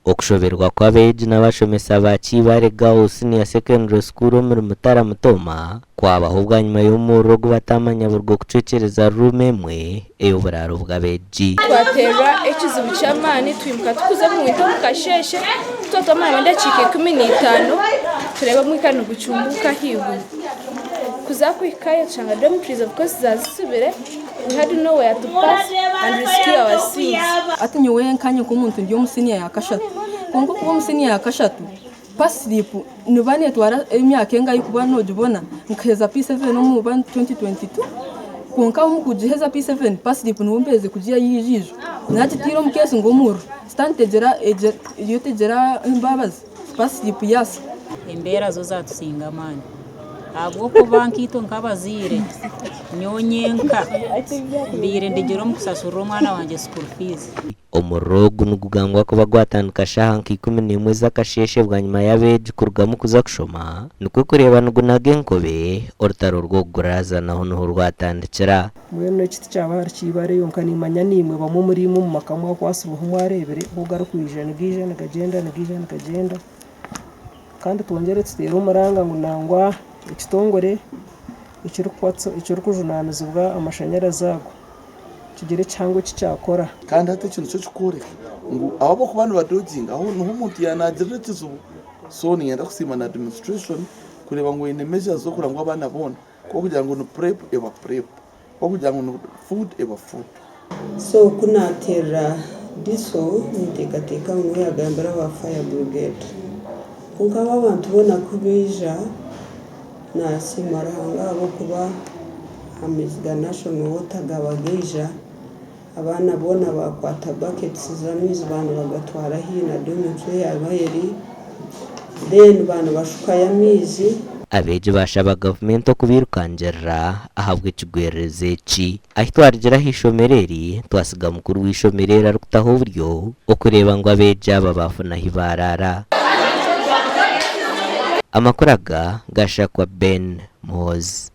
Okushoberwa kw'abeegi n'abashomesa ba Kiibare Girls Senior Secondary School omuri Mutara Mutoma kwabaho bwanyima y'omuriro ogu batamanya buruga kucwekyereza ruumu emwe ey'oburaaro bw'abeegi. Twateerwa ekizibu ky'amaani twimuka tukuza omu winter omu kasheeshe ku twamara edakiika 15 tureeba omwika nigucumbuuka ahaiguru. Kuza kuhikayo tushanga dormitories of course zaazitsibire we had nowhere to pass and rescue our things. Hati nyowe nkanye nk'omuntu ndi omu siniya ya kashatu kwonka okuba omu siniya ya kashatu payslip neba netwara emyaka engahi kuba nogibona nkaheza P7 omu 2022 kwonka omu kugiheza P7 payslip nibwo mperize kugiha yiija nagitiire omu keesi ngu omuriro sitaani yo tegyera embabazi payslip yaasa. Embeera zo zaatusinga amaani ahabw'okuba nkaitwe nk'abazaire nyowe nyenka mbaire ndigire omu kusasurira omwana wangye school fees. Omuriro ogu nigugambwa kuba gwatandika shaaha nka 11 z'akasheeshe bwanyima y'abeegi kurugamu kuza kushoma, nikwo kureeba nigunaga enkobe, orutaro rw'okuguraaza naho niho rwatandikira. Mbwenu eki tikyaba ahari Kiibare yonka nimanya naimwe bamwe omuri imwe omu maka mwakwatsirweho mwareebire oku garikwija nigaija nigagyenda nigaija nigagyenda. Kandi twongyere tuteere omuranga ngu nangwa ekitongore ekirikujunaanizibwa amashanyarazi ago kigire ekihango eki kyakora. Kandi hati ekyo nikyo kirikworeka ngu abo abarikuba nibadooginga aho niho omuntu yaanagirira ekizibu. So niinyenda kusiima na administration kureeba ngu eine measures z'okureba ngu abaana boona Ku okugira ngu ni prep eba prep, ku okugira ngu ni food eba food. So ku naateerera Diso ninteekateeka ngu niwe yaagambira aba fire brigade. Kwonka abo abantu boona ku baija, naasiima Ruhanga ahabw'okuba amaizi ga National Water gaaba gaija, abaana boona baakwata buckets z'amaizi baaba nibagatwara haihi na dormitory eyaaba eri, then baaba nibashukayo amaizi. Abeegi baashaba gavumenti okubairukangirira ahabw'ekigwererezi eki. Ahi twarigira aha ishomero eri, twasiga mukuru w'eishomero eri arikutaho oburyo okureeba ngu abeegi aba baafuna ahi baaraara. Amakuru aga gashakwa Ben Muhoozi.